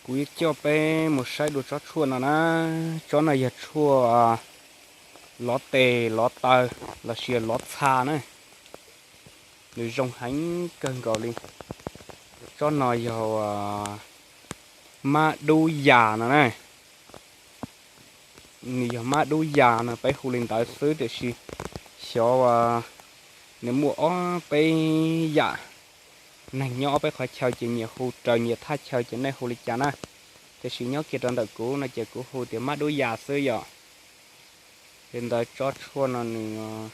Kuv yuav coj peb mus saib dua tsob tshuaj no na. Tsob no yog tshuaj lov tes lov taw los sis lov txha na. Nws zoo heev kawg nkaus li. Tsob no yog mab dub yas no na. Nws yog mab dub yas no peb hu li ntawd xwb, tiam sis xyov nws muaj ob peb yam. Neeg nyob ob peb qhov chaw ces nyias hu raws nyias thaj chaw ces nej hu li cas na. Tiam sis nyob kiag rau ntawm kuv no ces kuv hu tias mab dub yas xwb yom. Li ntawd tsob tshuaj no nws,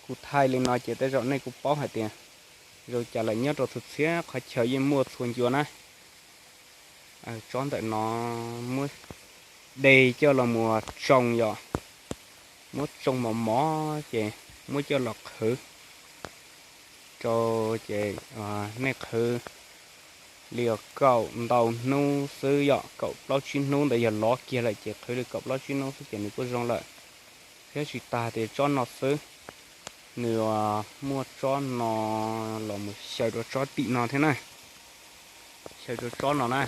kuv thaij li no ces tej zaum nej kuj paub hais tias zoo cas lawm, nyob rau txhua txhia qhov chaw yeej muaj txhua ncua na. Tsob ntawm no muab de coj los mus tsoo yom, muab tsoo mos mos ces muab coj los qhwv rau, ces nej qhwv li kaum ntau hnub xwb yom, kaum plaub tsib hnub ntawd yog lov kiag lawm ces qhwv li kaum plaub tsib hnub xwb ces nws kuj zoo lawm. Thiab tsis tas tias tsob no xwb, nws muaj tsob no los mus xyaw rau tsob tim no thiab na. Xyaw rau tsob no na,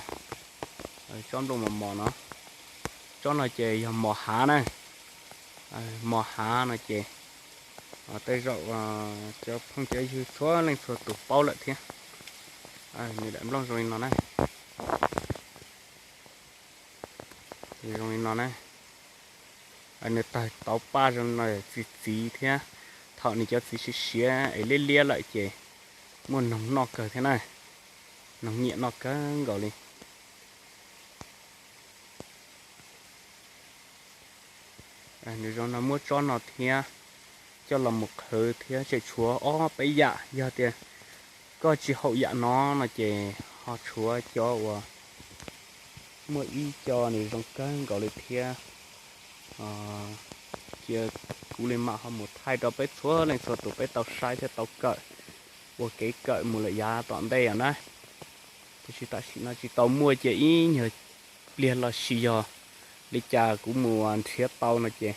tsob nplooj mos mos no. Tsob no ces yog mos hav na. Mos hav no ces tej zaum cov phooj cov ywg txhua leej txhua tus paub lawm thiab. Nws daim nplooj zoo li no na. Zoo li no na. Nws tawg tauv paj zoo no txi txiv thiab. Thaum nws cov txiv siav siav es liab liab lawm ces muaj noog noj kawg thiab na. Noog nyiam noj kawg nkaus li. Nws zoo no muab tsob no thiab coj los mus qhwv thiab tseem tshuav ob peb yam. Yog tias koj tsis haum yam no no ces ho tshuav cov uas muaj ib co nws zoo kawg nkaus li thiab. Cia kuv li mam ho mus thaij rau peb txhua leej txhua tus peb tau saib thiab tau kawm ua kev kawm mus lawm yav tom ntej os na. Tiam sis tam sim no tsis tau muaj cia ib nyuag pliag los sis yog li cas kuv mus nrhiav tau no ces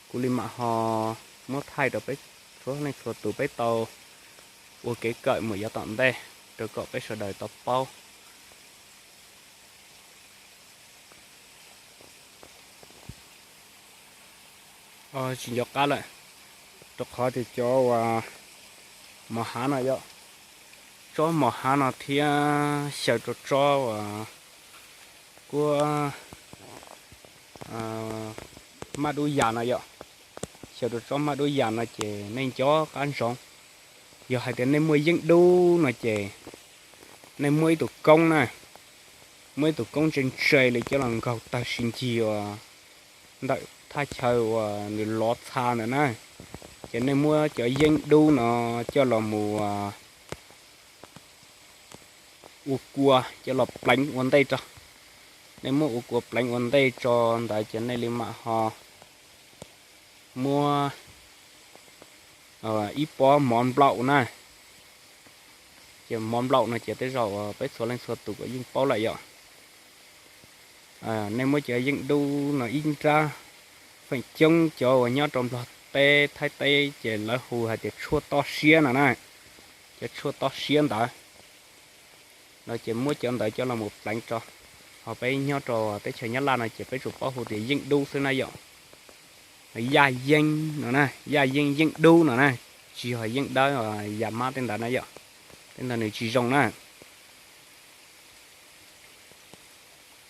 kuv li mam ho muab thaij rau peb txhua leej txhua tus peb tau ua kev kawm mus yav tom ntej rau kom peb sawv daws tau paub. Tsis nco qab lawm, rau qhov tias cov uas mos hav no yom, tsob mos hav no thiab xyaw rau tsob uas kuab maj dub yas no yom. Xyaw rau tsob maj dub yas no ces nej nco qab ntsoov, yog hais tias nej muaj yeeb dub no ces nej muab ib tug koob na, muab ib tug koob ntse ntse li coj los nkaug tawg sis ncig uas ntawm thaj chaw uas nws lov txha ntawd na, ces nej muab cov yeeb dub no coj los mus ua kua coj los pleev ua ntej tso. Nej muab ua kua pleev ua ntej tso ntawd ces nej li mam ho muab ib pob mov nplaum na. Ces mov nplaum no ces tej zaum peb txhua leej txhua tus kuj yeej paub lawm yom. Nej muab cov yeeb dub no ib nrab, feem coob cov uas nyob rau Nplog teb Thaib teb ces lawv hu hais tias tshuaj toj siab no na. Cov tshuaj toj siab ntawd no ces muab cov ntawd coj los mus pleev tso. Ho peb nyob rau teb chaws Nyab Laj no ces peb tsuas paub hu tias yeeb dub xwb na yom. Yaj yeeb no na, yaj yeeb, yeeb dub no na, tsis yog yeeb dawb, yam mab tej ntawd na yom. Tej ntawd nws tsis zoo na.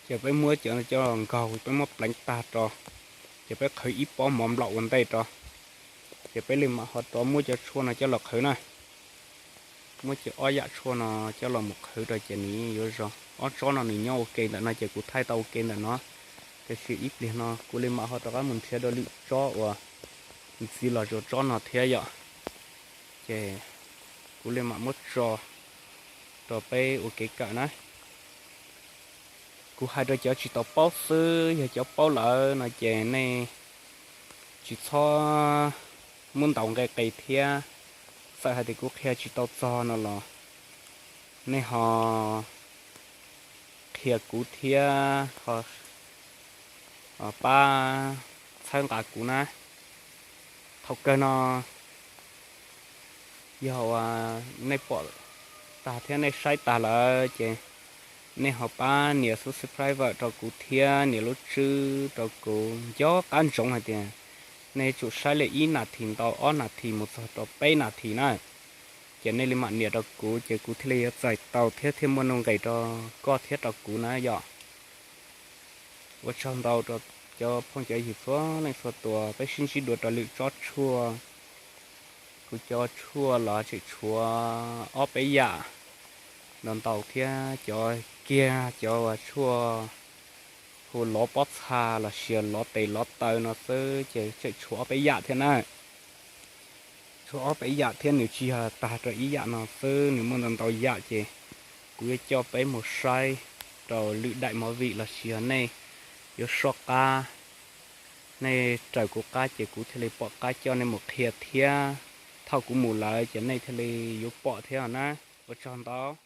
Ces peb muab cov coj nkaug peb muab pleev tag rau, ces peb qhwv ib pob mov nplaum ua ntej rau, ces peb li mam ho rov muab cov tshuaj no coj los qhwv na. Muab cov ob yam tshuaj no coj los mus qhwv rau ces nws yuav zoo. Ob tsob no nws nyob ua ke ntawm no ces kuv thaij tau ua ke ntawm no, tiam sis ib pliag no kuv li mam ho rov qab mus nrhiav dua lwm tsob uas ntxiv los rau tsob no thiab yom. Ces kuv li mam muab tso rau peb ua kev kawm na. Kuv hais rau cov tsis tau paub xwb, yog cov paub lawm no ces nej tsis txhob muab ntaus nqe qis thiab. Txawm hais tias kuv qhia tsis tau txog no los nej ho qhia kuv thiab ho pab txhawb nqa kuv na. Thaum kawg no yog uas nej pom tag thiab nej saib tag lawm ces nej ho pab nias subscribe rau kuv thiab nias lub tswb rau kuv, nco qab ntsoov hais tias nej yuav tsum saib li ib nas this ntau, ob nas this mus txog rau peb nas this na, ces nej li mam nias rau kuv ces kuv thiaj li yuav txais tau thiab thiaj muaj nuj nqis rau koj thiab rau kuv na yom. Ua tsaug ntau rau cov phooj cov ywg txhua leej txhua tus, peb sib ntsib dua rau lwm tsob tshuaj. Kuv cov tshuaj los tseem tshuav ob peb yam ntau ntau thiab, cov kiag cov uas tshuaj hu lov pob txha los sis lov tes lov taw no xwb ces tseem tshuav ob peb yam thiab na. Tshuav ob peb yam thiab, nws tsis yog tag rau ib yam no xwb, nws muaj ntau ntau yam ces kuv yuav coj peb mus saib rau lwm daim movie los sis yog nej yuav soj qab, nej raws kuv qab ces kuv thiaj li pom qab coj nej mus qhia thiab. Thaum kuv mus lawm ces nej thiaj li yuav pom thiab na. Ua tsaug ntau.